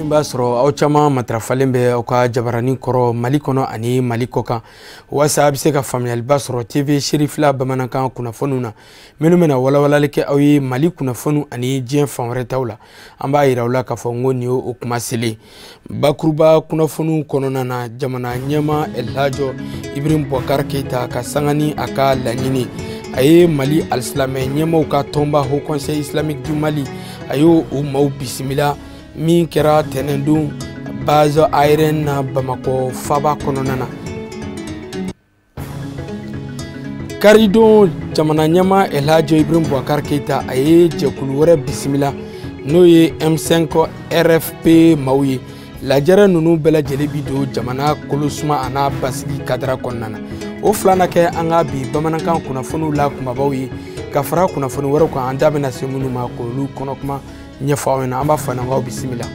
B'a sɔrɔ aw caman matarafalen bɛ aw ka jabaranin kɔrɔ Mali kɔnɔ ani Mali kɔkan, walasa a bɛ se ka faamuyaliba sɔrɔ TV Serifila bamanankan kunnafoniw na minnu bɛna walawalali kɛ aw ye Mali kunnafoniw ani diɲɛ fan wɛrɛ taw la. An b'a yira aw la k'a fɔ n ko nin y'o kuma selen. Bakuruba kunnafoniw kɔnɔna na, jamana ɲɛmaa Elhaji Ibrahim Boubacar Keita ka sanga ni a ka laɲini, a ye Mali alisilamɛ ɲɛmaaw ka tɔnba Haut Conseil Islamique du Mali, a y'o o maaw bisimila min kɛra tɛnɛndon base aérienne na Bamakɔ faba kɔnɔna na. Karidon, jamana ɲɛmaa Elhaji Ibrahim Boubacar Keita a ye jɛkulu wɛrɛ bisimila, n'o ye M5 RFP maaw ye. Lajɛrɛ ninnu bɛɛ lajɛlen bi don jamana kolosuma a n'a basigi kadara kɔnɔna na. O fila na kɛ an ka bi bamanankan kunnafoniw la kumabaw ye, ka fara kunnafoni wɛrɛw kan an da bɛna se minnu ma k'olu kɔnɔkuma ɲɛfɔ aw ɲɛna. An b'a fɔ aw bisimila.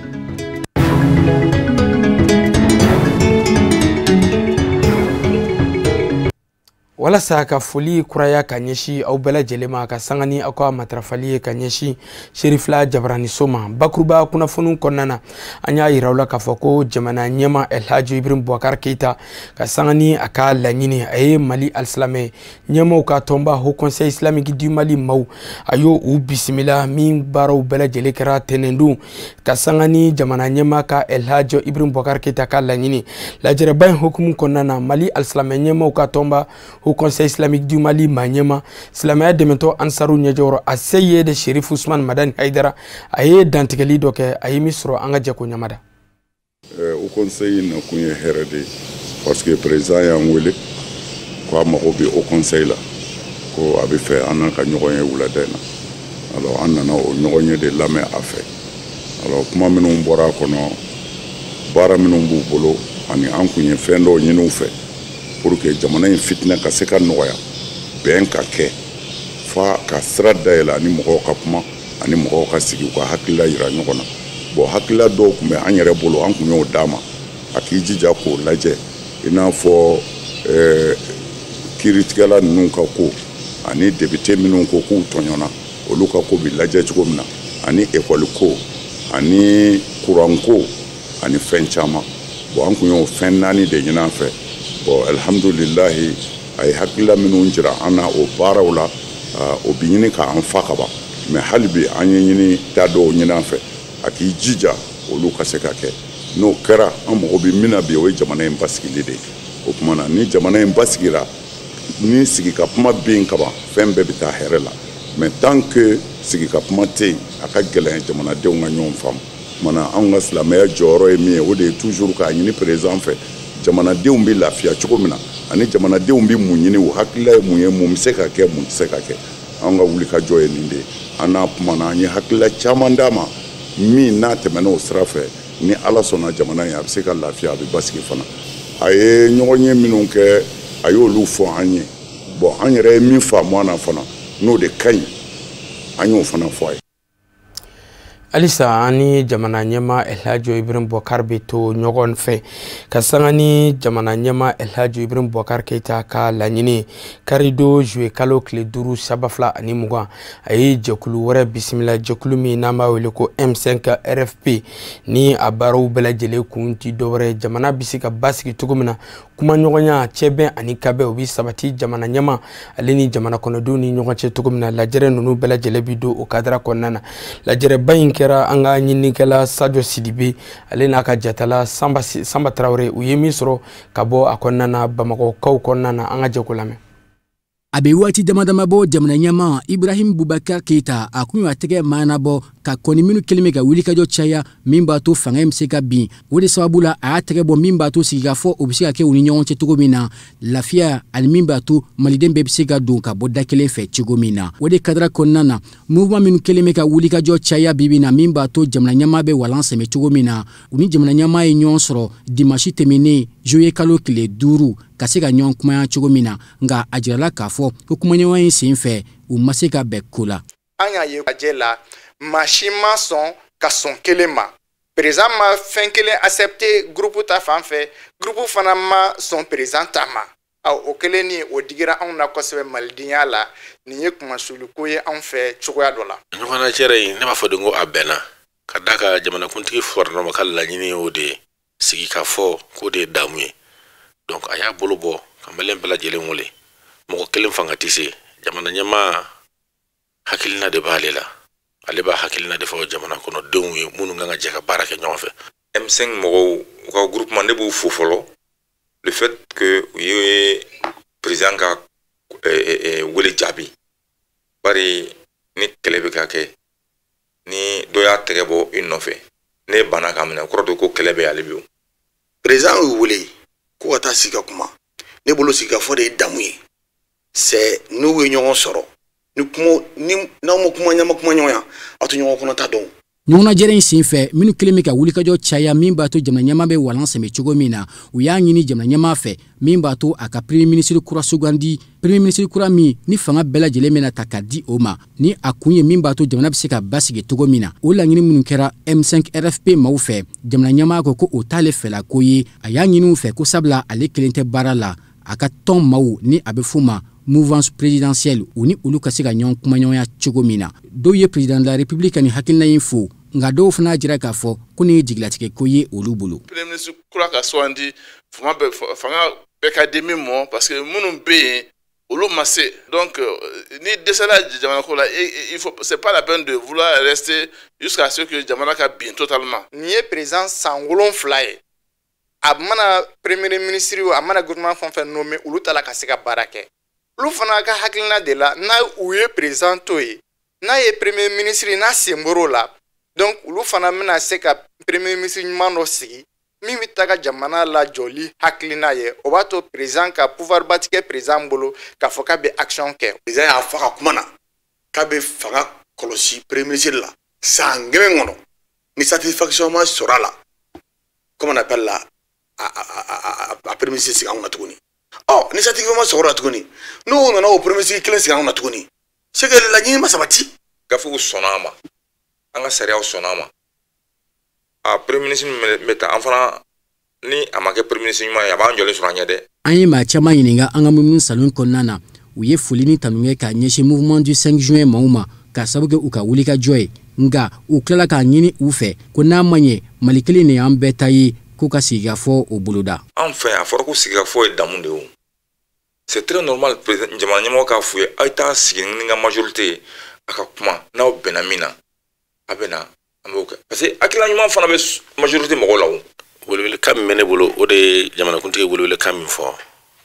Walasa ka foli kuraya ka ɲɛsin aw bɛɛ lajɛlen ma, ka sanga ni aw ka matarafali ye ka ɲɛsin Serifila jabaraniso ma, bakuruba kunnafoniw kɔnɔna na, an y'a yira aw la k'a fɔ ko jamana ɲɛmaa Elhaji Ibrahim Boubacar Keita ka sanga ni a ka laɲini, a ye Mali alisilamɛ ɲɛmaaw ka tɔnba Haut Conseil Islamique du Mali maaw, a y'o u bisimila min baaraw bɛɛ lajɛlen kɛra tɛnɛndon ka sanga ni jamana ɲɛmaa ka Elhaji Ibrahim Boubacar Keita ka laɲini. Lajɛrɛba in hukumu kɔnɔna na, Mali alisilamɛ ɲɛmaaw ka tɔnba Haut Conseil Islamique du Mali maa ɲɛma, silamɛya dɛmɛtɔ Ansaru ɲɛjɔyɔrɔ a Seyid Sherif Usman Madani Haidara, a ye dantigɛli dɔ kɛ, a ye min sɔrɔ an ka jɛ ko ɲamada. Haut Conseil nakun ye hɛrɛ de ye, parce que président y'an wele ko a mago bɛ Haut Conseil la, ko a bɛ fɛ an n'a ka ɲɔgɔn ye wulada in na. Alors an nana o ɲɔgɔn ye de lamɛn a fɛ. Alors kuma minnu bɔra a kɔnɔ, baara minnu b'u bolo, ani an kun ye fɛn dɔw ɲini u fɛ pour que jamana in fitinɛ ka se ka nɔgɔya, bɛn ka kɛ, fa ka sira dayɛlɛ ani mɔgɔw ka kuma, ani mɔgɔw ka sigi u ka hakilila yira ɲɔgɔn na. Bon, hakilila dɔw tun bɛ an yɛrɛ bolo, an kun y'o d'a ma, a k'i jija k'o lajɛ, i n'a fɔ kiiritigɛla ninnu ka ko, ani député minnu ko k'u tɔɲɔna, olu ka ko bi lajɛ cogo min na, ani école ko, ani courant ko, ani fɛn caman. Bon, an kun y'o fɛn naani de ɲini an fɛ. Bon, alhamdulilahi, a ye hakilila minnu jira an na o baaraw la, o bi ɲini k'an fa ka ban, mais hali bi an ye ɲini ta dɔw ɲini an fɛ, a k'i jija olu ka se ka kɛ. N'o kɛra, an mago bɛ min na bi, o ye jamana in basigili de ye. O tuma na, ni jamana in basigira, ni sigi ka kuma bɛ yen ka ban, fɛn bɛɛ bɛ taa hɛrɛ la. Mais tant que sigi ka kuma tɛ yen, a ka gɛlɛn jamanadenw ka ɲɔgɔn faamu. Tuma na, anw ka silamɛya jɔyɔrɔ ye min ye, o de ye toujours k'a ɲini président fɛ, jamanadenw bɛ lafiya cogo min na, ani jamanadenw bɛ mun ɲini, u hakilila ye mun ye, mun bɛ se ka kɛ, mun tɛ se ka kɛ. Anw ka wulikajɔ ye nin de ye. An n'a kumana, an ye hakilila caman d'a ma min n'a tɛmɛna o sira fɛ, ni Ala sɔnna, jamana in a bɛ se ka lafiya, a bɛ basigi fana. A ye ɲɔgɔn ye minnu kɛ, a y'olu fɔ an ye. Bon, an yɛrɛ ye min faamu a na fana, n'o de ka ɲi, an y'o fana fɔ a ye. Halisa an ni jamana ɲɛmaa Elhaji Ibrahim Boubacar bɛ to ɲɔgɔn fɛ, ka sanga ni jamana ɲɛmaa Elhaji Ibrahim Boubacar Keita ka laɲini, karidon juillet kalo tile 5 2020, a ye jɛkulu wɛrɛ bisimila, jɛkulu min n'an b'a wele ko M5 RFP, ni a baaraw bɛɛ lajɛlen kun ti dɔwɛrɛ, jamana bɛ se ka basigi cogo min na, kumaɲɔgɔnya, cɛbɛn ani kabɛn, o bɛ sabati jamana ɲɛmaa ale ni jamana kɔnɔdenw ni ɲɔgɔn cɛ cogo min na. Lajɛrɛ ninnu bɛɛ lajɛlen bi don o kadara kɔnɔna na. Lajɛrɛba in kɛra an ka ɲininikɛla Sadio Sidibe ale n'a ka jatala Samba, Samba Tarawele, u ye min sɔrɔ ka bɔ a kɔnɔna na Bamakɔkaw kɔnɔna na, an ka jɛ k'o lamɛn. A bɛ waati dama dama bɔ, jamana ɲɛmaa Ibrahim Boubacar Keita a kun y'a tɛgɛ maanabɔ ka kɔni minnu kɛlen bɛ ka wulikajɔ caya min b'a to fanga in bɛ se ka bin. O de sababu la, a y'a tɛgɛ bɔ min b'a to sigikafɔ o bɛ se ka kɛ u ni ɲɔgɔn cɛ cogo min na, lafiya, ani min b'a to maliden bɛɛ bɛ se ka don ka bɔ da kelen fɛ cogo min na. O de kadara kɔnɔna na, mouvement minnu kɛlen bɛ ka wulikajɔ caya bi bi na min b'a to jamana ɲɛmaa bɛ walan sɛmɛ cogo min na, u ni jamana ɲɛmaa ye ɲɔgɔn sɔrɔ dimanche tɛmɛnen juillet kalo tile 5, ka se ka ɲɔgɔn kumaya cogo min na. Nka a jirala k'a fɔ ko kumaɲɔgɔnya in sen fɛ, u ma se ka bɛn ko la. An y'a ye lajɛ la, maa si ma sɔn ka sɔn kelen ma. Président ma fɛn kelen accepté groupe ta fan fɛ, groupe fana ma sɔn président ta ma. O kelen ni o digira anw na kosɛbɛ malidenya la. Nin ye kumasuli ye anw fɛ cogoya dɔ la. Ɲɔgɔnna cɛrɛ in, ne b'a fɔ de ko a bɛnna ka da ka jamanakuntigi fɔrɔnɔma ka laɲini y'o de ye, sigi ka fɔ k'o de ye damu ye. Donc a y'a bolo bɔ ka maliyɛn bɛɛ lajɛlen wele. Mɔgɔ kelen fanga tɛ se. Jamana ɲɛmaa hakilina de b'ale la, ale b'a hakilina de fɔ jamana kɔnɔdenw ye minnu kan ka jɛ ka baara kɛ ɲɔgɔn fɛ. M5 mɔgɔw, u ka groupement, ne b'u fo fɔlɔ, le fait que u ye président ka wele jaabi. Bari ni kɛlɛ bɛ ka kɛ, ni dɔ y'a tɛgɛ bɔ i nɔfɛ, ne banna k'a minɛ, o kɔrɔ de ko kɛlɛ bɛ ale bi. O président y'u wele ko ka taa sigi ka kuma. Ne bolo, sigikafɔ de ye damu ye. C'est n'u ye ɲɔgɔn sɔrɔ, ni kuma ni n'aw ma kuma ɲama kuma ɲɔgɔnya, aw tɛ ɲɔgɔn kɔnɔta dɔn. Ɲɔgɔnnajɛrɛ in sen fɛ, minnu kelen bɛ ka wulikajɔ caya min b'a to jamana ɲɛmaa bɛ walan sɛmɛ cogo min na, u y'a ɲini jamana ɲɛmaa fɛ min b'a to a ka premier ministre kura sugandi, premier ministre kura min ni fanga bɛɛ lajɛlen bɛna ta ka di o ma, ni a kun ye min b'a to jamana bɛ se ka basigi cogo min na. O laɲini minnu kɛra M5 RFP maaw fɛ, jamana ɲɛmaa ko ko o t'ale fɛlako ye. A y'a ɲini u fɛ ko sabula ale kelen tɛ baara la, a ka tɔn maaw ni a bɛ f'u ma mouvance présidentielle, u ni olu ka se ka ɲɔgɔn kumaɲɔgɔnya cogo min na. Dɔw ye président de la République ka nin hakilina in fo, nka dɔw fana y'a jira k'a fɔ ko nin ye jigilatigɛ ko ye olu bolo. Premier ministre kura ka sugandi, fanga bɛɛ, fanga bɛɛ ka di min mɔ, parce que minnu bɛ yen, olu ma se. Donc ni dɛsɛla jamana ko la, il faut, c'est pas la peine de vouloir rester jusqu'à ce que jamana ka bin totalement. Nin ye président san 7 ye. A mana premier ministre o, a mana gouvernement fɛn o fɛn nommé, olu ta la ka se ka baara kɛ. Olu fana ka hakilina de la, n'a u ye président to yen, n'a ye premier ministre n'a sen bɔr'o la, donc olu fana bɛna se ka premier ministre ɲuman dɔ sigi min bɛ taga jamana lajɔli hakilina ye. O b'a to président ka pouvoir ba tigɛ président bolo k'a fɔ k'a bɛ action kɛ. Président y'a fɔ a ka kuma na k'a bɛ fanga kɔlɔsi premier ministre la san 1 kɔnɔ. Ni satisfaction ma sɔrɔ a la, comment on appelle la, a premier ministre sigi anw na tuguni. Ɔ ni satisfaction ma sɔrɔ la tuguni, n'o nana o premier ministre kelen sigi anw na tuguni, c'est que laɲini ma sabati. Gafew sɔnna a ma, an ka sariyaw sɔnna a ma. A premier ministre min bɛ ta, an fana ni a ma kɛ premier ministre ɲuman ye, a b'an jɔlen sɔrɔ an ɲɛ dɛ. An ye maa caman ɲininka an ka munumunu salon kɔnɔna na. U ye foli ni tanu kɛ k'a ɲɛsin mouvement du 5 juin maaw ma k'a sababu kɛ u ka wulikajɔ ye, nka u tilala k'a ɲini u fɛ ko n'a ma ɲɛ Mali kelen de y'an bɛɛ ta ye, k'u ka sigikafɔ o boloda. Anw fɛ yan, a fɔra ko sigikafɔ ye damu de ye. O c'est très normal, président, jamana ɲɛmɔgɔ k'a f'u ye: a ye taa sigi ni ka majorité ye, a ka kuma, n'aw bɛnna min na, a bɛ na, an b'o kɛ, parce que hakilina ɲuman fana bɛ majorité mɔgɔw la. O welewelekan min bɛ ne bolo, o de ye jamanakuntigi welewelekan min fɔ.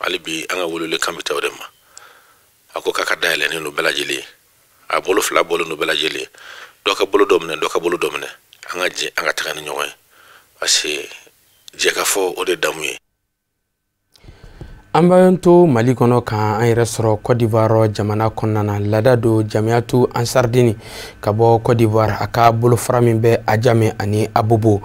Hali bi an ka welewelekan bɛ taa o de ma. A ko k'a ka dayɛlɛnnen don bɛɛ lajɛlen ye, a bolo fila bɔlen don bɛɛ lajɛlen ye. Dɔ ka bolo dɔ minɛ, dɔ ka bolo dɔ minɛ, an ka jɛ an ka taga ni ɲɔgɔn ye, parce que jɛkafɔ, o de damu ye. An b'an to Mali kɔnɔ k'an yɛrɛ sɔrɔ Côte d'Ivoire jamana kɔnɔna na. Laada don Jamiyatu Ansardini ka bɔ Côte d'Ivoire, a ka bolofara min bɛ Ajame ani Abobo,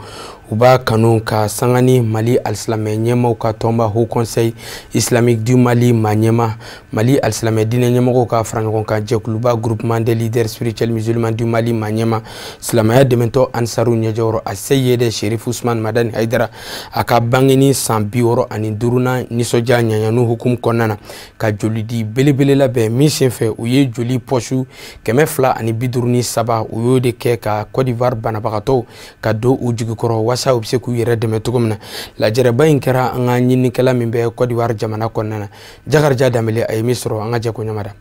u b'a kanu ka sanga ni Mali alisilamɛ ɲɛmaw ka tɔnba Haut Conseil Islamique du Mali maa ɲɛma, Mali alisilamɛ diinɛ ɲɛmɔgɔw ka fara ɲɔgɔn kan jɛkuluba Groupement des leaders spirituels musulmans du Mali maa ɲɛma, silamɛya dɛmɛtɔ Ansaru ɲɛjɔyɔrɔ a Seyede Sherif Usman Madani Hayidara, a ka bangeni san 65nan nisɔndiya ɲaɲanu hukumu kɔnɔna na, ka jolidi belebele labɛn min senfɛ u ye joli pɔsu 253, u y'o de kɛ ka Côte d'Ivoire banabagatɔw ka don u jigikɔrɔ walasa u bɛ se k'u yɛrɛ dɛmɛ cogo min na. Lajɛrɛba in kɛra an ka ɲininikɛla min bɛ Côte d'Ivoire jamana kɔnɔna na, Jakarija Danbele, a ye min sɔrɔ, an ka jɛ ko ɲamada.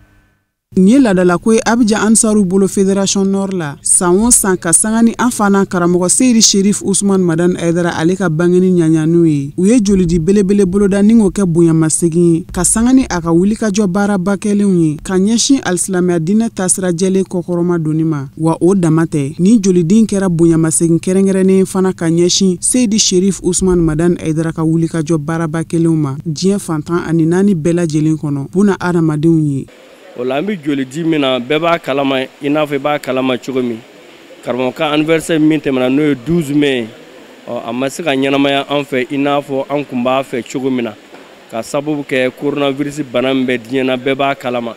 Nin ye laadalako ye Abijan Ansaru bolo, Fédération Nord la, san o san, ka sanga ni an fana karamɔgɔ Seyidi Sherif Usman Madan Aydara, ale ka bangeni ɲaɲaniw ye. U ye jolidi belebele boloda ni k'o kɛ bonyamasegin ye ka sanga ni a ka wulikajɔ baaraba kɛlenw ye ka ɲɛsin alisilamɛya diinɛ taasira jɛlen kɔkɔrɔma donni ma. Wa o dama tɛ, ni joliden kɛra bonyamasegin kɛrɛnkɛrɛnnen fana ka ɲɛsin Seyidi Sherif Usman Madan Aydara ka wulikajɔ baaraba kɛlenw ma diɲɛ fantan ani naani bɛɛ lajɛlen kɔnɔ, buna adamadenw ye. O la, an bɛ joli di min na, bɛɛ b'a kalama, i n'a fɔ i b'a kalama cogo min, karamɔgɔ ka anniversaire min tɛmɛna, n'o ye 12 mai, ɔ a ma se ka ɲɛnamaya an fɛ i n'a fɔ an tun b'a fɛ cogo min na, ka sababu kɛ coronavirus bana min bɛ diɲɛ na, bɛɛ b'a kalama.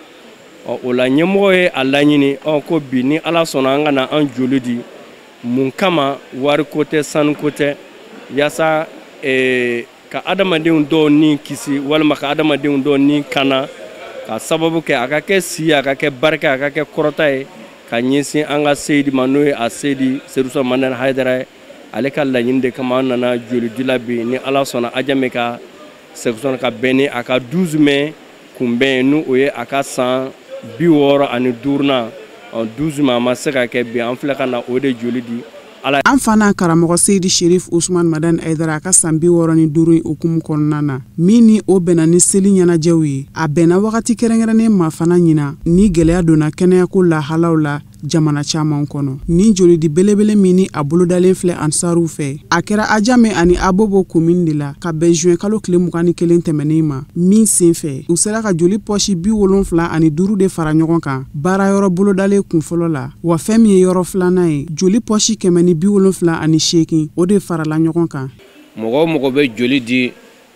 Ɔ o la, ɲɛmɔgɔ ye a laɲini, ɔ ko bi ni Ala sɔnna, an ka na an joli di. Mun kama? Wariko tɛ, sanuko tɛ, yaasa ka adamadenw dɔw ni kisi walima ka adamadenw dɔw ni kana, ka sababu kɛ a ka kɛ si, a ka kɛ barika, a ka kɛ kɔrɔta ye ka ɲɛsin an ka Seyidi ma, n'o ye a Seyidi Sedu Madani Hayidara ye. Ale ka laɲini de kama an nana jolidila bi, ni Ala sɔnna, Adjamé ka section ka bɛn ni a ka 12 mai kunbɛn, n'o o ye a ka san 65nan 12 mai. A ma se ka kɛ bi, an filɛ ka na o de joli di Ala. An fana karamɔgɔ Seyidi Sherif Usman Madani Hayidara, a ka san 65 hukumu kɔnɔna na, min ni o bɛnna ni seli ɲɛnajɛw ye, a bɛnna wagati kɛrɛnkɛrɛnnen ma fana ɲina ni gɛlɛya donna kɛnɛyako lahalaw la jamana caman kɔnɔ. Nin jolidi belebele min ni a bolodalen filɛ Ansaruw fɛ, a kɛra Adjamé ani Abobo commune de la ka bɛn juin kalo tile 21 tɛmɛnen ma, min sen fɛ u sera ka joli pɔsi 75 de fara ɲɔgɔn kan baara yɔrɔ bolodalen kunfɔlɔ la. Wa fɛn min ye yɔrɔ filanan ye, joli pɔsi 178, o de farala ɲɔgɔn kan. Mɔgɔ o mɔgɔ bɛ joli di,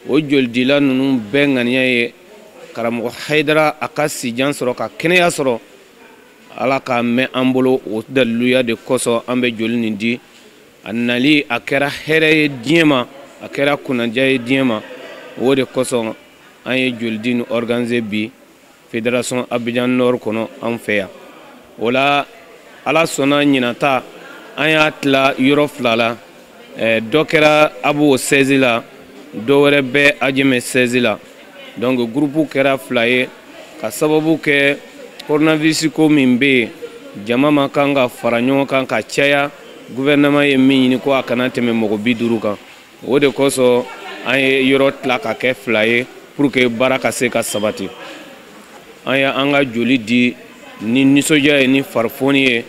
o jolidila ninnu bɛɛ ŋaniya ye karamɔgɔ Hayidara a ka sijan sɔrɔ, ka kɛnɛya sɔrɔ, Ala k'a mɛn an bolo. O daliluya de kosɔn an bɛ joli nin di. A nali, a kɛra hɛrɛ ye diɲɛ ma, a kɛra kunnadiya ye diɲɛ ma. O de kosɔn an ye jolidi nin organiser bi Fédération Abidjan Nord kɔnɔ, an fɛ yan. O la, Ala sɔnna, ɲinata an y'a tila yɔrɔ fila la. Dɔ kɛra Abobo 16 la, dɔ wɛrɛ bɛ Adjamé 16 la. Donc groupe kɛra fila ye ka sababu kɛ coronavirus ko min bɛ yen, jama ma kan ka fara ɲɔgɔn kan ka caya. Gouvernement ye min ɲini ko a kana tɛmɛ mɔgɔ 50 kan. O de kosɔn an ye yɔrɔ tila ka kɛ fila ye pour que baara ka se ka sabati. An ye an ka joli di ni nisɔndiya ye, ni farifoni ye.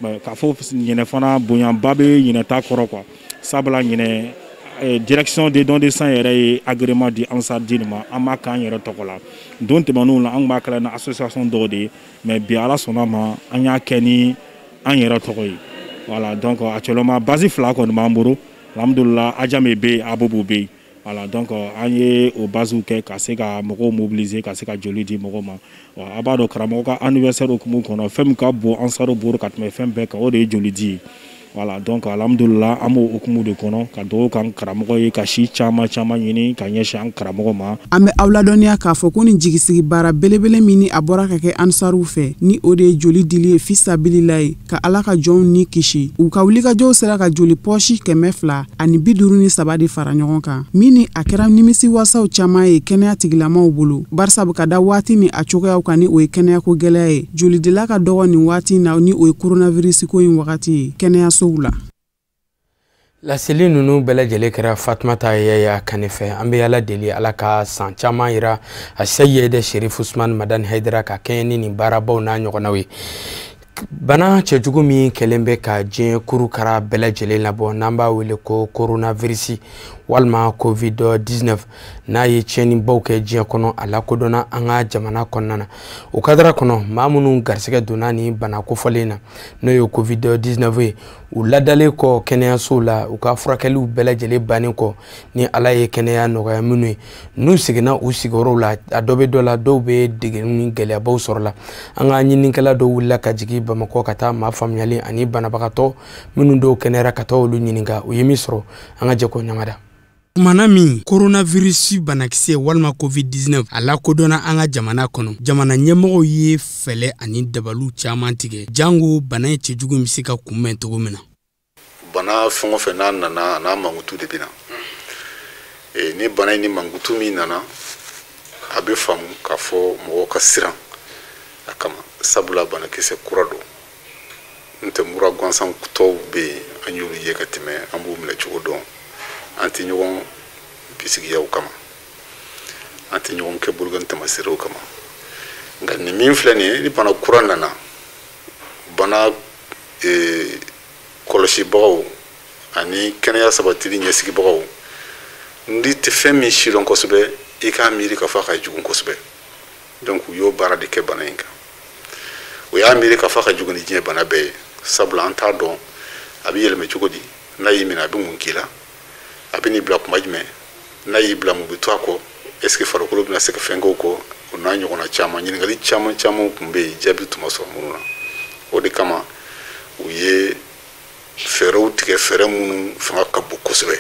K'a fɔ ɲinɛ fana, bonyaba bɛ ɲinɛ ta kɔrɔ quoi. Sabula ɲinɛ, direction des dons de sang yɛrɛ ye agrément di Ansar Dine ma. An b'a k'an yɛrɛ tɔgɔ la. Don tɛmɛnenw na, an tun b'a kɛ ni association dɔw de ye, mais bi, Ala sɔnna ma, an y'a kɛ ni an yɛrɛ tɔgɔ ye. Voilà, donc actuellement base fila kɔni b'an bolo, alhamdulillah, Adjamé bɛ yen, Abobo bɛ yen. Voilà, donc an ye o base kɛ ka se ka mɔgɔw mobiliser, ka se ka joli di mɔgɔw ma. Wa a b'a dɔn, karamɔgɔ ka anniversaire hukumu kɔnɔ, fɛn min ka bon Ansaru bolo ka tɛmɛ fɛn bɛɛ kan, o de ye joli di ye. Voilà, donc alhamdulillah, an b'o hukumu de kɔnɔ ka dugawu k'an karamɔgɔ ye, ka si caman caman ɲini ka ɲɛsin an karamɔgɔ ma. An bɛ aw ladɔnniya k'a fɔ ko nin jigisigi baara belebele min ni a bɔra ka kɛ Ansaruw fɛ, ni o de ye joli dili ye fisabilila ye ka Ala ka jɔnw ni kisi, u ka wulikajɔw sera ka joli pɔsi 253 de fara ɲɔgɔn kan, min ni a kɛra nimisi wasaw caman ye kɛnɛya tigilamaw bolo, barisabu ka da waati ni a cogoyaw kan, ni o ye kɛnɛyako gɛlɛya ye, jolidila ka dɔgɔ nin waati na, ni o ye coronavirus ko in wagati ye kɛnɛyasow la. Laseli ninnu bɛɛ lajɛlen kɛra Fatumata Yaya Kane fɛ. An bɛ Ala deli, Ala ka san caman yira a Seyid Sherif Usman Madani Hayidara ka kɛɲɛ ni nin baarabaw n'a ɲɔgɔnnaw ye. Bana cɛjugu min kɛlen bɛ ka diɲɛ kurukara bɛɛ lajɛlen labɔ, n'an b'a wele ko coronavirus walima covid 19, n'a ye tiɲɛnibaw kɛ diɲɛ kɔnɔ, a lakodɔnna an ka jamana kɔnɔna na. O kadara kɔnɔ, maa minnu garisɛgɛ donna ni bana kofɔlen na, n'o ye covid 19 ye, u ladalen kɔ kɛnɛyasow la, u ka furakɛliw bɛɛ lajɛlen bannen kɔ, ni Ala ye kɛnɛya nɔgɔya minnu ye, n'u seginna u sigiyɔrɔw la, a dɔ bɛ dɔ la, dɔw bɛ degeni ni gɛlɛyabaw sɔrɔ la. An ka ɲininikɛla dɔw wulila ka jigin Bamakɔ ka taa maa faamuyali ani banabagatɔ minnu dɔw kɛnɛyara, ka taa olu ɲininka u ye min sɔrɔ. An ka jɛ k'o ɲamada. Kumana min coronavirus banakisɛ walima covid-19, a lakodɔnna an ka jamana kɔnɔ, jamana ɲɛmɔgɔw ye fɛlɛ ani dabaliw caman tigɛ jango bana in cɛjugu bɛ se ka kunbɛn cogo min na. Bana fɛn o fɛn n'a nana, a n'a mankutu de bɛ na. Ni bana in ni mankutu min nana, a bɛ faamu k'a fɔ mɔgɔw ka siran a kama, sabula banakisɛ kura don. N tɛ mura gansan tɔw bɛ yen, an y'olu ye ka tɛmɛ, an b'u minɛ cogo dɔn, an tɛ ɲɔgɔn bisigiyaw kama, an tɛ ɲɔgɔn kɛ bolokɔni tamaseerew kama. Nka nin min filɛ nin ye, ni bana kura nana, bana kɔlɔsibagaw ani kɛnɛya sabatili ɲɛsigibagaw, n'i tɛ fɛn min sidɔn kosɛbɛ, i k'a miiri k'a fɔ a ka jugu kosɛbɛ. Donc u y'o baara de kɛ bana in kan. O y'a miiri k'a fɔ a ka jugu ni diɲɛ bana bɛɛ ye, sabula an t'a dɔn a bɛ yɛlɛmɛ cogo di, n'a y'i minɛ a bɛ mun k'i la, a bɛ n'i bila kuma jumɛn, n'a y'i bila mun bɛ to a kɔ, est ce que farikolo bɛna se ka fɛn k'o kɔ, o n'a ɲɔgɔnna caman. Ɲininkali caman caman tun bɛ yen, jaabi tun ma sɔrɔ minnu na. O de kama u ye fɛɛrɛw tigɛ, fɛɛrɛ minnu fanga ka bon kosɛbɛ,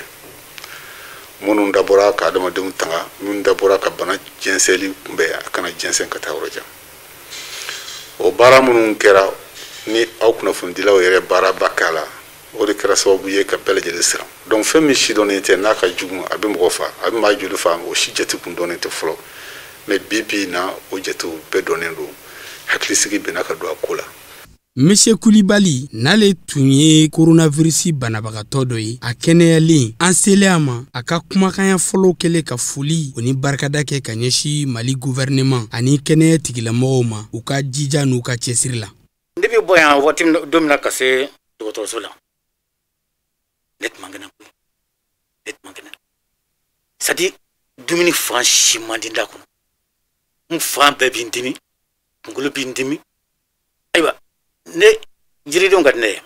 minnu dabɔra ka adamadenw tanga, minnu dabɔra ka bana jɛnsɛnli kunbɛn, a kana jɛnsɛn ka taa yɔrɔ jan. O baara minnu kɛra ni aw kunnafonidilaw yɛrɛ baaraba k'a la, o de kɛra sababu ye ka bɛɛ lajɛlen siran. Donc fɛn min sidɔnnen tɛ, n'a ka jugu, a bɛ mɔgɔ fa, a bɛ maa joli fa, o si jate kun dɔnnen tɛ fɔlɔ. Mais bi bi in na, o jatew bɛɛ dɔnnen don, hakilisigi bɛnna ka don a ko la. Monsieur Kulibali, n'ale tun ye coronavirus banabagatɔ dɔ ye, a kɛnɛyalen, an selen a ma, a ka kumakanya fɔlɔ kɛlen ka foli o ni barikada kɛ ka ɲɛsin Mali gouvernement ani kɛnɛya tigilamɔgɔw ma, u ka jija n'u ka cɛsiri la. Ne bɛ bɔ yan waati don min na ka se dɔgɔtɔrɔso la, ne tun man kɛnɛ koyi, ne tun man kɛnɛ. C'est à dire dumuni fan si man di n da kɔnɔ, n fan bɛɛ b'i dimi, kunkolo b'i dimi. Ayiwa, ne jiridenw ka di ne ye,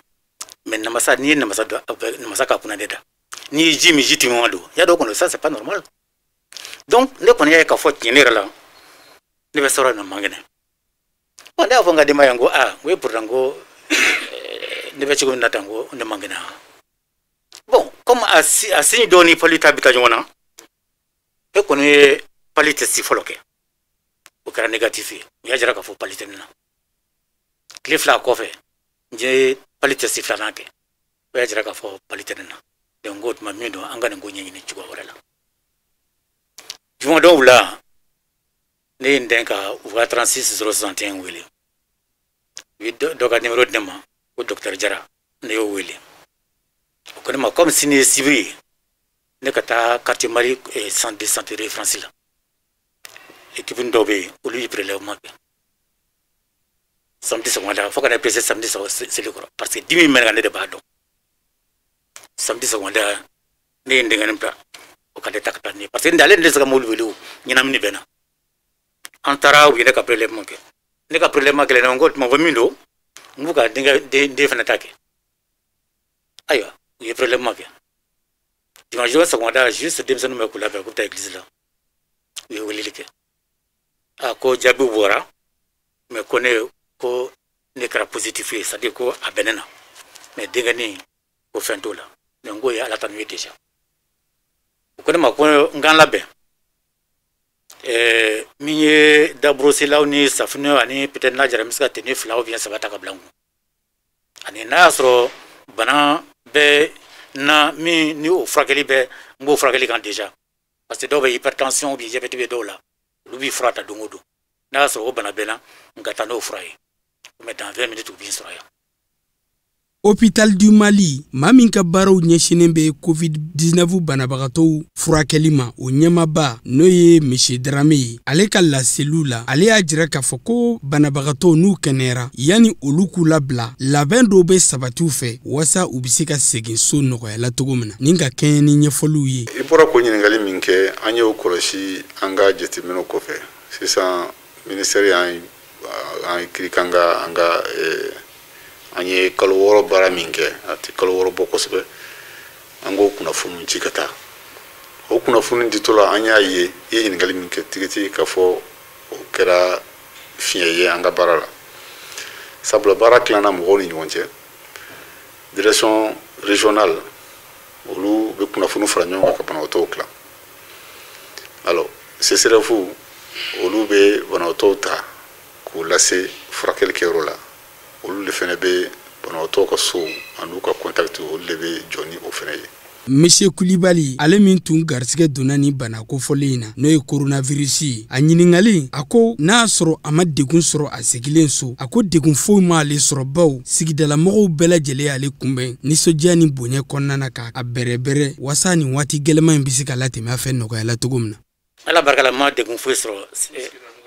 mais namasa, n'i ye namasa dɔn, namasa ka kunna ne da. N'i ye ji min, ji timiman don, i y'a dɔn kɔni, ça c'est pas normal. Donc ne kɔni y'a ye k'a fɔ tiɲɛ ne yɛrɛ la, ne bɛ sɔrɔ na man kɛnɛ. Bon, ne y'a fɔ n ka denbaya ye, n ko aa, n ko e pourtant, n ko ne bɛ cogo min na tan, n ko ne man kɛnɛ. Bon, comme a signe dɔw ni palu ta bɛ taa ɲɔgɔn na, e kɔni ye palu test fɔlɔ kɛ, o kɛra négatif ye, u y'a jira k'a fɔ palu tɛ ne na. Tile 2 kɔfɛ, n ye palu test filanan kɛ, o y'a jira k'a fɔ palu tɛ ne na. Donc n ko o tuma min don, an ka nin ko ɲɛɲini cogoya wɛrɛ la. Juma dɔw la, ne ye n dɛn ka u ka 36 061 wele, u ye dɔ ka numéro di ne ma ko docteur Jara, ne y'o wele. O ko ne ma comme sini ye sibiri ye, ne ka taa quartier Mali centre de santé référence la, équipe dɔw bɛ yen, olu ye prélèvement kɛ samedi sɔgɔmada, fo ka na pressé samedi seli kɔrɔ, parce que dimi min bɛ ne kan, ne de b'a dɔn. Samedi sɔgɔmada, ne ye n denkɛnin bila o ka ne ta ka taa ni ye, parce que ale ne tɛ se ka mobili wele, o ɲɛnamini bɛ n na. An taara, u ye ne ka prélèvement kɛ, ne ka prélèvement kɛlen, n ko tuma ko min don, n b'u ka denkɛ den fana ta kɛ. Ayiwa, u ye prélèvement kɛ dimanche don sɔgɔmada, juste denmisɛnninw bɛ k'u labɛn k'u bɛ taa église la, u ye weleli kɛ, a ko jaabiw bɔra, mais ko ne kɛra positif ye, c'est à dire ko a bɛ ne na, mais denkɛnin ko fɛn t'o la. Mais n ko ye Ala tanu ye déjà. U ko ne ma ko n k'an labɛn, min ye daborosilaw ni safunɛ ani peut-être n'a jara, n bɛ se ka tenue 2 ou bien 3 ta ka bila n kun, ani n'a y'a sɔrɔ bana bɛ na min ni o furakɛli bɛ, n b'o furakɛli kan déjà, parce que dɔw bɛ hypertension ou bien diabète bɛ dɔw la, olu b'i fura ta don o don. N'a y'a sɔrɔ o bana bɛ n na, n ka taa n'o fura ye, mais dans 20 minutes u b'i sɔrɔ yan. Hôpital du Mali, maa min ka baaraw ɲɛsinnen bɛ COVID-19 banabagatɔw furakɛli ma, o ɲɛmaba, n'o ye Monsieur Darame ye, ale ka laseliw la, ale y'a jira k'a fɔ ko banabagatɔw n'u kɛnɛyara, yanni olu k'u labila, labɛn dɔw bɛ sabati u fɛ walasa u bɛ se ka segin so nɔgɔya la cogo min na, ni ka kɛɲɛ ni ɲɛfɔliw ye. I bɔra k'o ɲininkali min kɛ, an y'o kɔlɔsi an ka jateminɛw kɔfɛ. Sisan ministère y'an an kiri k'an ka an ka an ye kalo 6 baara min kɛ, a tɛ kalo 6 bɔ kosɛbɛ, an k'o kunnafoniw ci ka taa. O kunnafoni ditɔ la, an y'a ye, i ye ɲininkali min kɛ tigitigi, k'a fɔ o kɛra fiɲɛ ye an ka baara la, sabula baara tilanna mɔgɔw ni ɲɔgɔn cɛ. Direction régionale, olu bɛ kunnafoni fara ɲɔgɔn kan ka banabaatɔw tilan. Alors CSRéf, olu bɛ banabaatɔw ta k'u lase furakɛli kɛyɔrɔ la, olu de fɛnɛ bɛ banabaatɔw ka so an'u ka contact, olu de bɛ jɔ ni o fɛnɛ ye. Monsieur Kulibali, ale min tun garisɛgɛ donna ni bana kofɔlen in na, n'o ye coronavirus ye, a ɲininkalen, a ko n'a y'a sɔrɔ a ma degun sɔrɔ a segilen so, a ko degun foyi m'ale sɔrɔ, baw sigidalamɔgɔw bɛɛ lajɛlen y'ale kunbɛn nisɔndiya ni bonya kɔnɔna na, k'a bɛrɛbɛrɛ wasa nin waati gɛlɛman in bɛ se ka latɛmɛ a fɛ nɔgɔya la cogo min na. Ala barika la, n ma degun foyi sɔrɔ,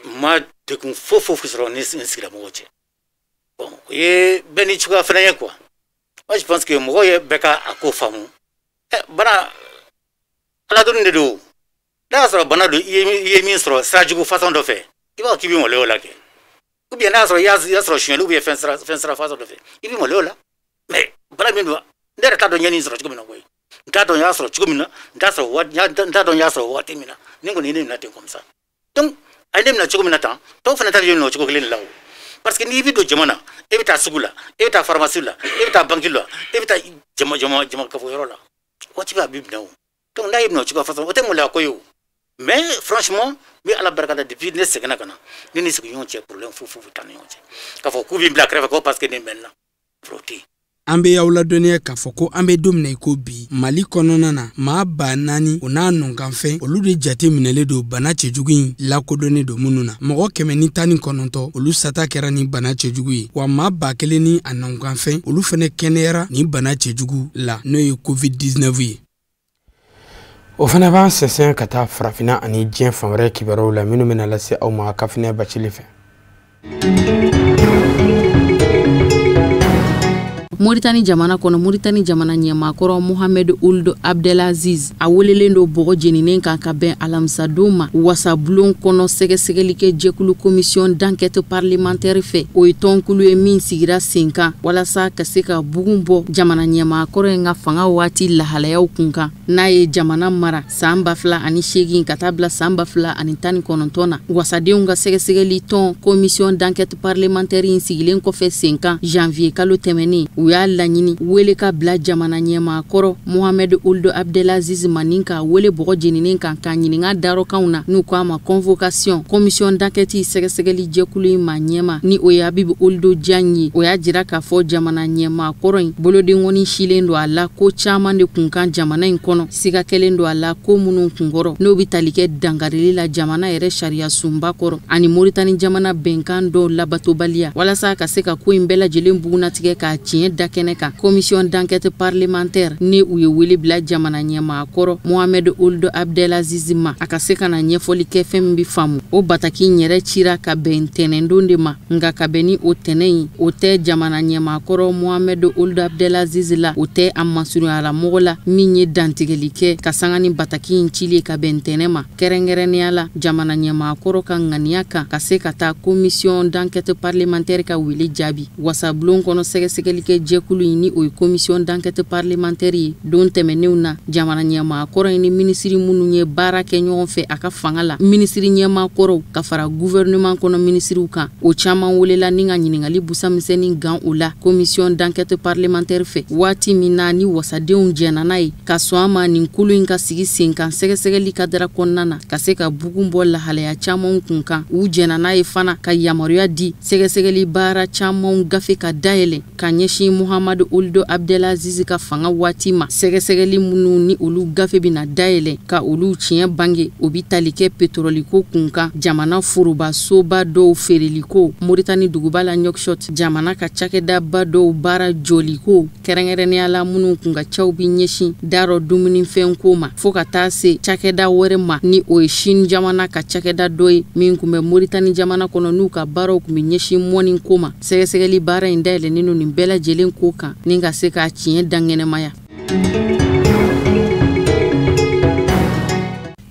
n ma degun foyi foyi sɔrɔ ni n sigilamɔgɔw cɛ. Bon, o ye bɛɛ ni cogoya fana ye quoi. Moi je pense que mɔgɔw ye bɛɛ ka a ko faamu. Bana ala dɔnni de don. N'a y'a sɔrɔ bana don, i ye min sɔrɔ sira jugu façon dɔ fɛ, i b'a fɔ k'i bɛ maloya o la kɛ. Ou bien n'a y'a sɔrɔ i y'a sɔrɔ sonyɛli ou bien fɛn sira façon dɔ fɛ, i bɛ maloya o la. Mais bana min don, ne yɛrɛ t'a dɔn n ye nin sɔrɔ cogo min na koyi. N t'a dɔn n y'a sɔrɔ cogo min na, n t'a dɔn n y'a sɔrɔ waati min na. Ni kɔni ye ne minɛ ten comme ça. Donc a ye ne minɛ cogo min na tan, tɔw fana ta bɛ minɛ o cogo kelen de la o. Parce que n'i bɛ don jama na, e bɛ taa sugu la, e bɛ taa pharmacie la, e bɛ taa banque la, e bɛ taa jama jama jama kafo yɔrɔ la, waati bɛɛ a b'i minɛ o. Donc n'a y'i minɛ o cogoya façon, o tɛ maloya ko ye o. Mais franchement, n bɛ Ala barika da, depuis ne seginna ka na, ne ni sigiɲɔgɔn cɛ, problème foyi foyi t'an ni ɲɔgɔn cɛ k'a fɔ k'u b'i bila kɛrɛfɛ ko parce que nin bɛ n na, o tɛ yen. An bɛ y'aw ladɔnniya k'a fɔ ko an bɛ don min na i ko bi, Mali kɔnɔna na, maa 4000 o n'a nɔkanfɛn, olu de jate minɛlen don bana cɛjugu in lakodɔnnen don minnu na. Mɔgɔ 119, olu sata kɛra ni bana cɛjugu ye, wa maa 1000 ni a nɔkanfɛn, olu fɛnɛ kɛnɛyara ni bana cɛjugu la, n'o ye COVID-19 ye. O fana b'an sɛnsɛn ka taa farafinna ani diɲɛ fan wɛrɛ kibaruyaw la, minnu bɛna lase aw ma Kafinɛ Bacili fɛ. Moritani jamana kɔnɔ, Moritani jamana ɲɛmaakɔrɔ Mohamed Ould Abdelaziz, a welelen don bɔgɔ jeninen kan ka bɛn alamisadon ma wasabulon kɔnɔ sɛgɛsɛgɛli kɛ jɛkulu commission d'enquête parlementaire fɛ. O ye tɔnkulu ye min sigira sen kan walasa ka se ka bugun bɔ jamana ɲɛmaakɔrɔ in ka fanga waati lahalayaw kun kan, n'a ye jamana mara san 2008 ka taa bila san 2019 na. Wasadenw ka sɛgɛsɛgɛli tɔn commission d'enquête parlementaire in sigilen kɔfɛ sen kan janvier kalo tɛmɛnen, u y'a laɲini wele ka bila jamana ɲɛmaakɔrɔ Mohamed Ould Abdelaziz ma ni k'a wele bɔgɔ jeninen kan k'a ɲininka darɔkanw na, n'u k'a ma convocation. Commission d'enquête sɛgɛsɛgɛli jɛkulu in ma ɲɛma, ni o ye Habib Ould Diagne ye, o y'a jira k'a fɔ jamana ɲɛmaakɔrɔ in bolodenkɔni silen don a la ko caman de kun kan jamana in kɔnɔ. Siga kɛlen don a la ko minnu kunkɔrɔ, n'o bɛ tali kɛ dankarili la jamana yɛrɛ sariya sunba kɔrɔ ani Moritani jamana bɛnkan dɔw labatobaliya. Walasa ka se ka ko in bɛɛ lajɛlen bugunnatigɛ k'a tiɲɛ da kɛnɛ kan, commission d'enquête parlementaire ni u ye wele bila jamana ɲɛmaa kɔrɔ Mohamed Ould Abdelaziz ma, a ka se ka na ɲɛfɔli kɛ fɛn min bɛ faamu. O bataki in yɛrɛ cira ka bɛn tɛnɛndon de ma, nka ka bɛn ni o tɛnɛ in, o tɛ jamana ɲɛmaa kɔrɔ Mohamed Ould Abdelaziz la, o tɛ a masurunyala mɔgɔ la min ye dantigɛli kɛ ka sanga ni bataki in cili ka bɛn tɛnɛ ma, kɛrɛnkɛrɛnnenya la jamana ɲɛmaa kɔrɔ ka ŋaniya kan ka se ka taa commission d'enquête parlementaire ka wele jaabi. Wasabulon kɔnɔ sɛgɛsɛgɛli kɛ jɛkulu in, ni o ye commission d'enquête parlementaire ye, don tɛmɛnenw na, jamana ɲɛmaa kɔrɔ in ni minisiri minnu ye baara kɛ ɲɔgɔn fɛ a ka fanga la, minisiri ɲɛmaa kɔrɔw ka fara gouvernement kɔnɔ minisiriw kan, o caman welela ni ka ɲininkali busamisɛnnin gan o la commission d'enquête parlementaire fɛ. Waati min na ni wasadenw jɛnna n'a ye ka sɔn a ma nin kulu in ka sigi sen kan sɛgɛsɛgɛli kadara kɔnɔna na ka se ka bugun bɔ lahalaya camanw kun kan, u jɛnna n'a ye fana ka yamaruya di sɛgɛsɛgɛli baara camanw gafe ka dayɛlɛ ka ɲɛsin Mohamed Ould Abdelaziz ka fanga waati ma. Sɛgɛsɛgɛli minnu ni olu gafe bɛna dayɛlɛ ka olu tiɲɛ bange, o bi tali kɛ petrɔliko kun kan, jamana forobasoba dɔw feereliko Moritani duguba la Nouakchott, jamana ka cakɛdaba dɔw baara jɔliko, kɛrɛnkɛrɛnnenya la minnu kun ka caw bi ɲɛsin darɔ dumunifɛnko ma, fo ka taa se cakɛda wɛrɛ ma, ni o ye Chine jamana ka cakɛda dɔ ye min kun bɛ Moritani jamana kɔnɔ, n'u ka baaraw kun bɛ ɲɛsin mɔni ko ma. Sɛgɛsɛgɛli baara in dayɛlɛnnen don nin bɛɛ lajɛlen ko kan ni ka se k'a tiɲɛ dankɛnɛmaya.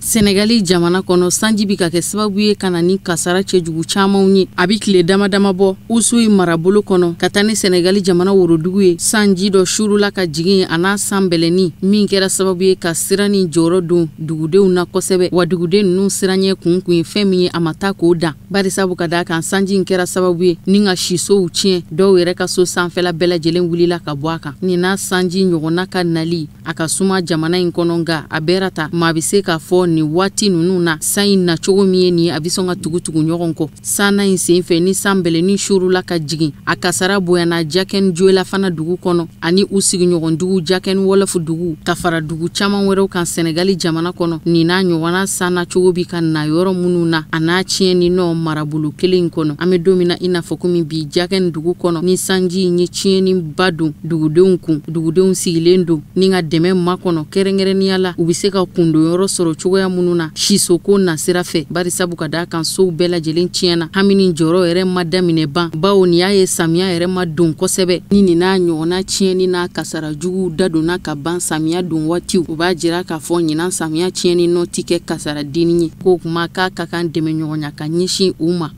Senegali jamana kɔnɔ, sanji bi ka kɛ sababu ye ka na ni kasara cɛjugu camanw ye. A bi tile dama dama bɔ, Usuyi marabolo kɔnɔ ka taa ni Senegali jamana worodugu ye, sanji dɔ surula ka jigin a n'a san bɛlɛni, min kɛra sababu ye ka siran ni jɔyɔrɔ don dugudenw na kosɛbɛ. Wa duguden ninnu siranɲɛ kun kun ye fɛn min ye, a ma taa k'o dan, barisabu ka d'a kan sanji in kɛra sababu ye ni ka sisow tiɲɛ, dɔw yɛrɛ ka so sanfɛla bɛɛ lajɛlen wulila ka bɔ a kan. Nin n'a sanji ɲɔgɔnna ka nali, a ka suma jamana in kɔnɔ, nka a bɛɛ ta maa bɛ se k'a fɔ nin waati ninnu na, san in nacogo min ye nin ye, a bɛ sɔn ka tugu-tugu ɲɔgɔn kɔ. Sanna in senfɛ ni san bɛlɛnin surula ka jigin, a kasara bonyana Jakɛni Joyila fana dugu kɔnɔ ani u sigiɲɔgɔn dugu Jakɛni Wɔlɔfu dugu, ka fara dugu caman wɛrɛw kan Sɛnɛgali jamana kɔnɔ. Nin n'a ɲɔgɔnna sanna cogo bi ka na yɔrɔ minnu na, a n'a tiɲɛni nɔ marabolo kelen in kɔnɔ. An bɛ don min na i n'a fɔ komi bi, Jakɛni dugu kɔnɔ ni sanji in ye tiɲɛniba don dugudenw kun, dugudenw sigilen don ni ka dɛmɛ makɔnɔ, kɛrɛnkɛrɛnnenya la u bɛ se ka kundonyɔrɔ sɔrɔ cogoya minnu na sisoko nasira fɛ, barisabu ka d'a kan sow bɛɛ lajɛlen tiɲɛna. Hami ni jɔyɔrɔ yɛrɛ ma daminɛ ban, bawo nin y'a ye samiya yɛrɛ ma don kosɛbɛ. Ni nin n'a ɲɔgɔnna tiɲɛni n'a kasara juguw dadonna ka ban samiya don waatiw, o b'a jira k'a fɔ ɲinan samiya tiɲɛni nɔ ti kɛ kasara denni ye. K'o kuma k'a ka kan dɛmɛɲɔgɔnya ka ɲɛsin u ma.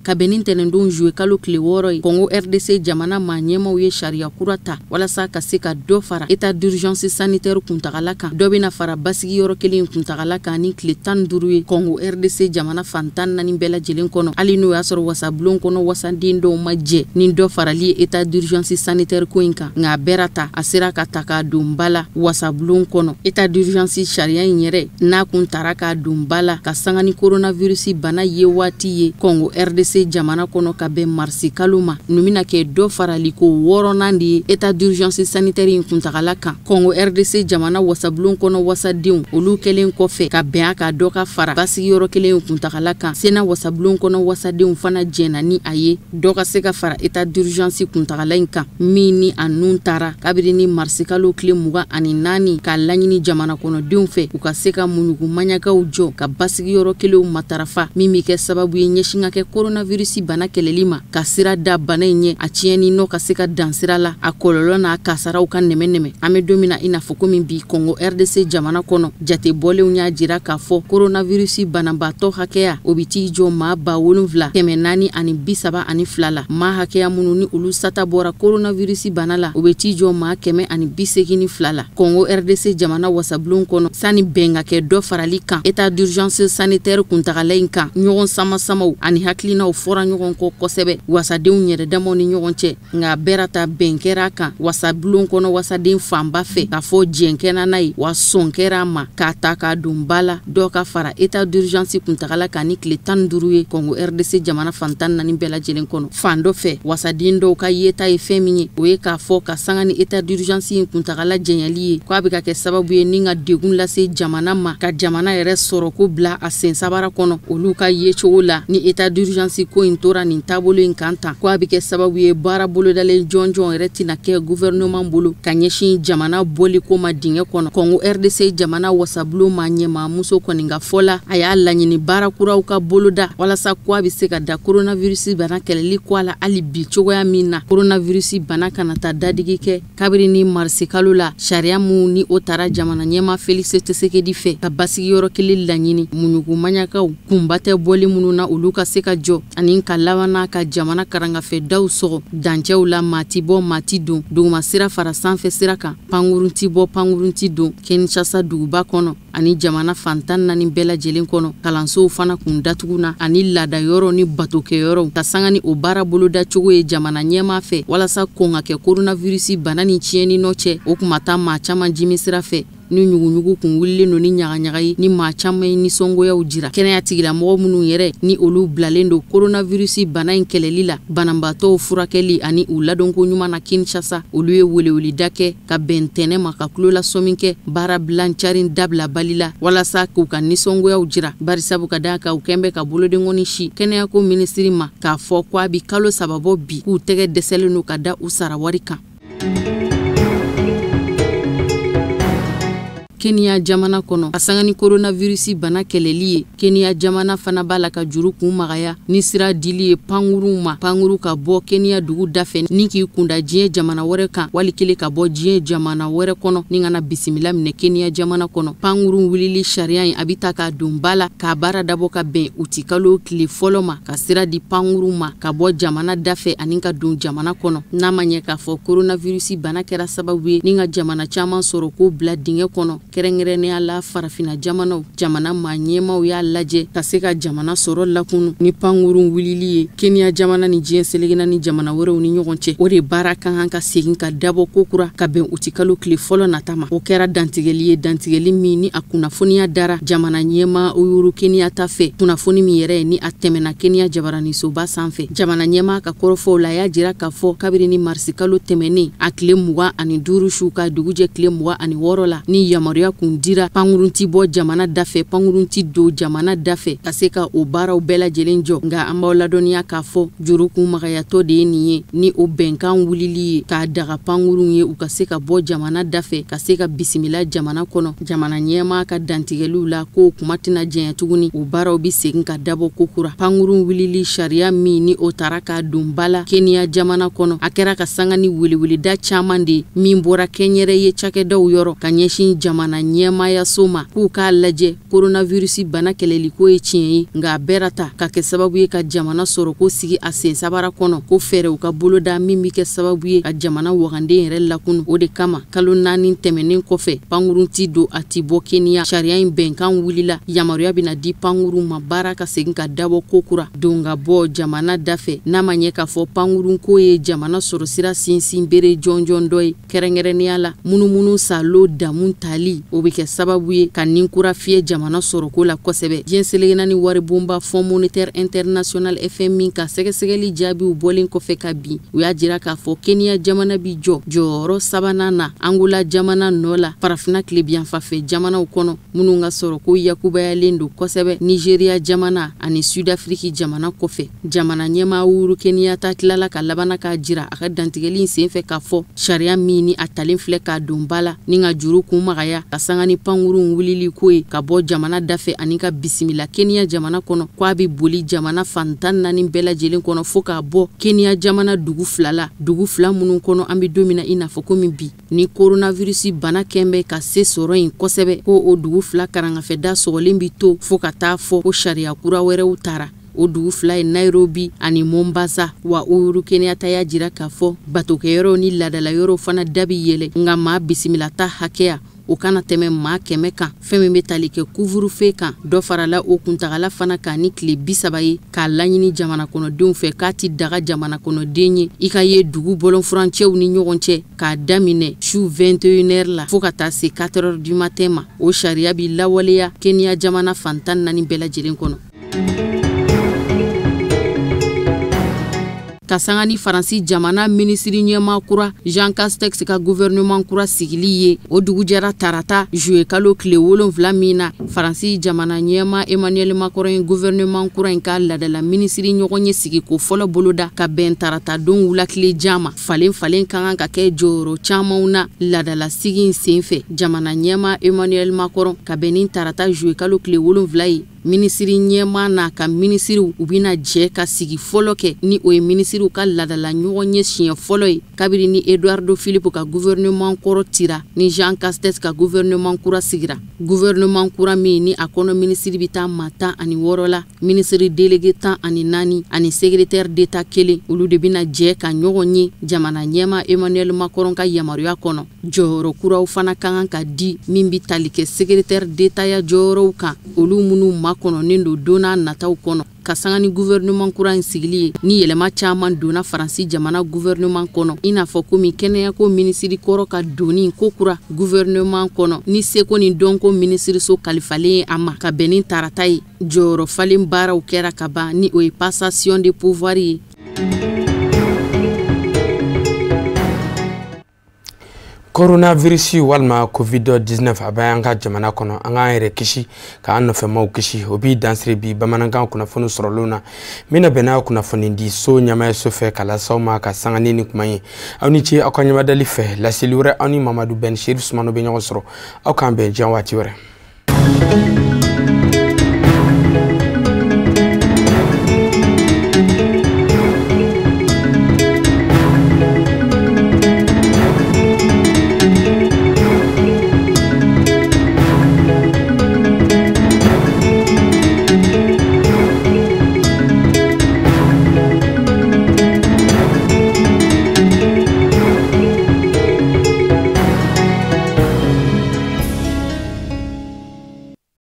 Ka bɛn ni ntɛnɛndon juillet kalo tile 6 ye, Congo RDC jamana maa ɲɛmaw ye sariya kura ta walasa ka se ka dɔ fara état d'urgence sanitaire kuntagala kan. Dɔ bɛna fara basigi yɔrɔ kelen kuntagala kan ni tile 15 ye Congo RDC jamana fan 14 bɛɛ lajɛlen kɔnɔ. Hali n'o y'a sɔrɔ wasabulon kɔnɔ wasaden dɔw ma jɛ ni dɔ farali ye état d'urgence sanitaire ko in kan, nka a bɛra ta a sera ka ta k'a don ba la wasabulon kɔnɔ. État d'urgence sariya in yɛrɛ n'a kun tara k'a don ba la ka sanga ni coronavirus bana ye waati ye Congo RDC jamana kɔnɔ ka bɛn marisi kalo ma. Nin bɛna kɛ dɔ farali ko 6nan de ye état d'urgence sanitaire in kuntagala kan. Congo RDC jamana wasabulon kɔnɔ wasadenw olu kɛlen kɔfɛ ka bɛn a ka dɔ ka fara basigiyɔrɔ kelen kuntagala kan, Sénat wasabulon kɔnɔ wasadenw fana jɛnna ni a ye dɔ ka se ka fara état d'urgence kuntagala in kan, min ni a nun taara kabiri ni marisi kalo tile 24 k'a laɲini jamana kɔnɔdenw fɛ u ka se ka muɲugu maɲagaw jɔ ka basigiyɔrɔ kelenw matarafa, min bɛ kɛ sababu ye ɲɛsin ka kɛ coronavirus bana kɛlɛli ma, ka sira da bana in ɲɛ a tiɲɛni nɔ ka se ka dan sira la, a kɔlɔlɔ n'a kasaraw ka nɛmɛ. An bɛ don min na i n'a fɔ komi bi Congo RDC jamana kɔnɔ, jate bɔlenw y'a jira k'a fɔ coronavirus banabaatɔ hakɛya o bɛ t'i jɔ maa 7432 la. Maa hakɛya minnu ni olu sata bɔra coronavirus bana la, o bɛ t'i jɔ maa 182 la. Congo RDC jamana wasabulon kɔnɔ, sani bɛn ka kɛ dɔ farali kan état d'urgence sanitaire kuntagala in kan, ɲɔgɔn sama-samaw ani hakilinaw fɔra ɲɔgɔn kɔ kosɛbɛ wasadenw yɛrɛ damaw ni ɲɔgɔn cɛ, nka bɛɛ ta bɛn kɛra kan wasabulon kɔnɔ wasaden fanba fɛ k'a fɔ jɛn kɛra n'a ye, wa sɔn kɛra a ma k'a ta k'a don ba la dɔ ka fara état d'urgence kuntagala kan ni tile 15 ye Congo RDC jamana fan 14 bɛɛ lajɛlen kɔnɔ. Fan dɔ fɛ, wasaden dɔw ka yeta ye fɛn min ye, o ye k'a fɔ ka sanga ni état d'urgence in kuntagala jɛnyali ye, k'a bɛ ka kɛ sababu ye ni ka degun lase jamana ma, ka jamana yɛrɛ sɔrɔ ko bila a sen sabara kɔnɔ. Olu ka yecogo la, ni état d'urgence ko in tora nin taabolo in kan tan, ko a bɛ kɛ sababu ye baara bolodalen jɔnjɔn yɛrɛ tɛna kɛ gouvernement bolo ka ɲɛsin jamana bɔliko ma dingɛ kɔnɔ. Congo RDC jamana wasabulon maa ɲɛmaa muso kɔni ka fɔ la, a y'a laɲini baara kuraw ka boloda walasa ko a bɛ se ka da coronavirus bana kɛlɛli ko a la hali bi cogoya min na coronavirus bana kana taa dadigi kɛ. Kabiri ni marisi kalo la, sariya mun ni o taara jamana ɲɛmaa Félix Tshisekedi fɛ ka basigiyɔrɔ kelen laɲini, muɲugu maɲakaw kunba tɛ bɔli minnu na olu ka se ka jɔ ani ka laban ka jamana karangafɛ daw sɔgɔ dancɛw la, maa ti bɔ maa ti don, duguma sira fara sanfɛ sira kan, pankurun ti bɔ pankurun ti don Kinshasa duguba kɔnɔ ani jamana fan 14 bɛɛ lajɛlen kɔnɔ. Kalansow fana kun datuguna ani laada yɔrɔ ni batokɛyɔrɔw ka sanga ni o baara boloda cogo ye jamana ɲɛmaa fɛ walasa kɔn ka kɛ coronavirus bana ni tiɲɛni nɔ cɛ. O kuma taa maa caman jimi sira fɛ ni ɲuguɲugu kun wulilen don ni ɲagaɲaga ye, ni maa caman ye nisɔngoyaw jira. Kɛnɛya tigilamɔgɔ minnu yɛrɛ ni olu bilalen don coronavirus bana in kɛlɛli la, banabaatɔw furakɛli ani u ladonko ɲuman na Kinshasa, olu ye weleweleda kɛ ka bɛn tɛnɛ ma ka tulolasɔmi kɛ baara bilancarin dabila bali la walasa k'u ka nisɔngoyaw jira, barisabu ka d'a kan u kɛn bɛ ka bolodenkɔni si kɛnɛyako minisiri ma k'a fɔ ko a bi kalo 3 bɔ bi k'u tɛgɛ dɛsɛlen don ka da u sara wari kan. Kenya jamana kɔnɔ, a sanga ni coronavirus bana kɛlɛli ye, Kenya jamana fana b'a la ka juru kun magaya ni sira dili ye pankurunw ma, pankuru ka bɔ Kenya dugu dafɛ ni k'i kunda diɲɛ jamana wɛrɛ kan, wali kelen ka bɔ diɲɛ jamana wɛrɛ kɔnɔ ni kana bisimila minɛ Kenya jamana kɔnɔ. Pankurun wulili sariya in a bɛ ta k'a don ba la k'a baara dabɔ ka bɛn utikalo tile fɔlɔ ma, ka sira di pankurun ma ka bɔ jamana dafɛ ani ka don jamana kɔnɔ. N'a ma ɲɛ k'a fɔ coronavirus bana kɛra sababu ye ni ka jamana caman sɔrɔ k'o bila dingɛ kɔnɔ, kɛrɛnkɛrɛnnenya la farafinna jamanaw, jamana maa ɲɛmaaw y'a lajɛ ka se ka jamana sɔrɔ lakunu ni pankurun wulili ye Kenya jamana ni diɲɛ selekena ni jamana wɛrɛw ni ɲɔgɔn cɛ. O de baara ka kan ka segin ka dabɔ kokura ka bɛn utikalo tile fɔlɔ nata ma. O kɛra dantigɛli ye, dantigɛli min ni a kunnafoniya dara jamana ɲɛmaa Uhuru Kenyatta fɛ, kunnafoni min yɛrɛ ni a tɛmɛna Kenya jabaranisoba sanfɛ. Jamana ɲɛmaa ka kɔrɔfɔw la, a y'a jira k'a fɔ kabiri ni marisikalo tɛmɛnen a tile 25 su ka dugujɛ tile 26 la, ni yamaruya kun dira pankurun ti bɔ jamana dafɛ, pankurun ti don jamana dafɛ ka se ka o baaraw bɛɛ lajɛlen jɔ. Nka an b'aw ladɔnniya k'a fɔ juru kun magayatɔ de ye nin ye, ni o bɛnkan wulili ye k'a daga pankurun ye u ka se ka bɔ jamana dafɛ ka se ka bisimila jamana kɔnɔ. Jamana ɲɛmaa ka dantigɛliw la k'o kuma tɛna jɛnya tuguni, o baaraw bɛ segin ka dabɔ kokura. Pankurun wulili sariya min ni o taara k'a don ba la Kenya jamana kɔnɔ, a kɛra ka sanga ni weleweleda caman de ye min bɔra kɛnyɛrɛye cakɛdaw yɔrɔ ka ɲɛsin jamana jamana ɲɛmaayaso ma k'u k'a lajɛ coronavirus bana kɛlɛliko ye tiɲɛ ye, nka a bɛɛ ta ka kɛ sababu ye ka jamana sɔrɔko sigi a sen sabara kɔnɔ, ko fɛɛrɛw ka boloda min bɛ kɛ sababu ye ka jamana waganden yɛrɛ lakunu. O de kama kalo 4 tɛmɛnen kɔfɛ, pankurun ti don a ti bɔ Kenya. Sariya in bɛnkan wulila, yamaruya bɛna di pankurun ma baara ka segin ka dabɔ kokura don ka bɔ jamana dafɛ, n'a ma ɲɛ k'a fɔ pankurun ko ye jamana sɔrɔ sira sinsin bere jɔnjɔn dɔ ye. Kɛrɛnkɛrɛnnenya la, munumunu salo damu tali, o bɛ kɛ sababu ye ka nin kura fiyɛ jamana sɔrɔko la kosɛbɛ. Diɲɛ seleke naani waribonba Fonds monétaire international FMI ka sɛgɛsɛgɛli jaabiw bɔlen kɔfɛ ka bin, u y'a jira k'a fɔ Kenya jamana bi jɔ jɔyɔrɔ 3nan na Angola jamana nɔ la farafinna tilebiyanfanfɛ jamanaw kɔnɔ, minnu ka sɔrɔko yakubayalen don kosɛbɛ Nigeria jamana ani Sud-Afrique jamana kɔfɛ. Jamana ɲɛmaa Uhuru Kenyatta tilala ka labana k'a jira a ka dantigɛli in senfɛ k'a fɔ sariya min ni a talen filɛ k'a don ba la ni ka juru kun magaya ka sanga ni pankurun wulili ko ye ka bɔ jamana dafɛ ani ka bisimila Kenya jamana kɔnɔ, k'a bɛ boli jamana fan 14 bɛɛ lajɛlen kɔnɔ fo k'a bɔ Kenya jamana dugu 2 la, dugu 2 minnu kɔnɔ an bɛ don min na i n'a fɔ komi bi ni coronavirus bana kɛn bɛ ka se sɔrɔ yen kosɛbɛ, ko o dugu 2 karangafɛda sɔgɔlen bɛ to fo ka taa fɔ ko sariya kura wɛrɛw tara. O dugu 2 ye Nairobi ani Mombasa. Wa Uhuru Kenyatta y'a jira k'a fɔ batokɛyɔrɔw ni laadalayɔrɔw fana da bi yɛlɛ, nka maa bisimilata hakɛya o kana tɛmɛ maa 100 kan. Fɛn min bɛ tali kɛ couvre-feu kan, dɔ farala o kuntagala fana kan ni tile 30 ye, k'a laɲini jamana kɔnɔdenw fɛ k'a ti daga jamana kɔnɔden ye i ka ye dugu bɔlɔnfurancɛw ni ɲɔgɔn cɛ k'a daminɛ su 21h la fo ka taa se 4h du matin ma. O sariya bi lawaleya Kenya jamana fan 14 bɛɛ lajɛlen kɔnɔ. Ka sanga ni Faransi jamana minisiri ɲɛmaa kura Jean Castex ka gouvernement kura sigili ye, o dugu jɛra tarata juillet kalo tile 7 min na, Faransi jamana ɲɛmaa Emmanuel Macron ye gouvernement kura in ka laadala minisiri ɲɔgɔn ye sigi ko fɔlɔ boloda ka bɛn tarata don wula tile jan ma. Falen falen ka kan ka kɛ jɔyɔrɔ camanw na laadala sigi in senfɛ. Jamana ɲɛmaa Emmanuel Macron ka bɛn ni tarata juillet kalo tile 7 ye, minisiri ɲɛmaa n'a ka minisiriw u bɛna jɛ ka sigi fɔlɔ kɛ ni o ye minisiriw ka laadala ɲɔgɔn ye siɲɛ fɔlɔ ye kabiri ni Eduardo Philippe ka gouvernement kɔrɔ tira ni Jean Castex ka gouvernement kura sigira. Gouvernement kura min ni a kɔnɔ minisiri bɛ taa maa 16 la, minisiri délégué 14 ani secrétaire d'État 1, olu de bɛna jɛ ka ɲɔgɔn ye jamana ɲɛmaa Emmanuel Macron ka yamaruya kɔnɔ. Jɔyɔrɔ kuraw fana ka kan ka di min bɛ tali kɛ secrétaire d'État ya jɔyɔrɔw kan, olu minnu makɔnɔnen don don n'a nataw kɔnɔ. Ka sanga ni gouvernement kura in sigili ye, ni yɛlɛma caman donna Faransi jamana gouvernement kɔnɔ, i n'a fɔ komi kɛnɛyako minisiri kɔrɔ ka donni ko kura gouvernement kɔnɔ ni seko ni dɔnko minisiriso kalifalen a ma ka bɛn ni tarata ye. Jɔyɔrɔ falen baaraw kɛra ka ban ni o ye passation de pouvoir ye. Coronavirus walima COVID-19 a bɛ an ka jamana kɔnɔ, an k'an yɛrɛ kisi k'an nɔfɛmaw kisi. O b'i dansiri bi bamanankan kunnafoni sɔrɔlenw na min na bɛnna kunnafoni di so ɲɛmaayaso fɛ ka lase aw ma ka sanga ni nin kuma ye. Aw ni ce aw ka ɲɛmadali fɛ. Laseli wɛrɛ aw ni Mamadu Ben Chérif Sumano bɛ ɲɔgɔn sɔrɔ. Aw k'an bɛn diɲɛ waati wɛrɛ.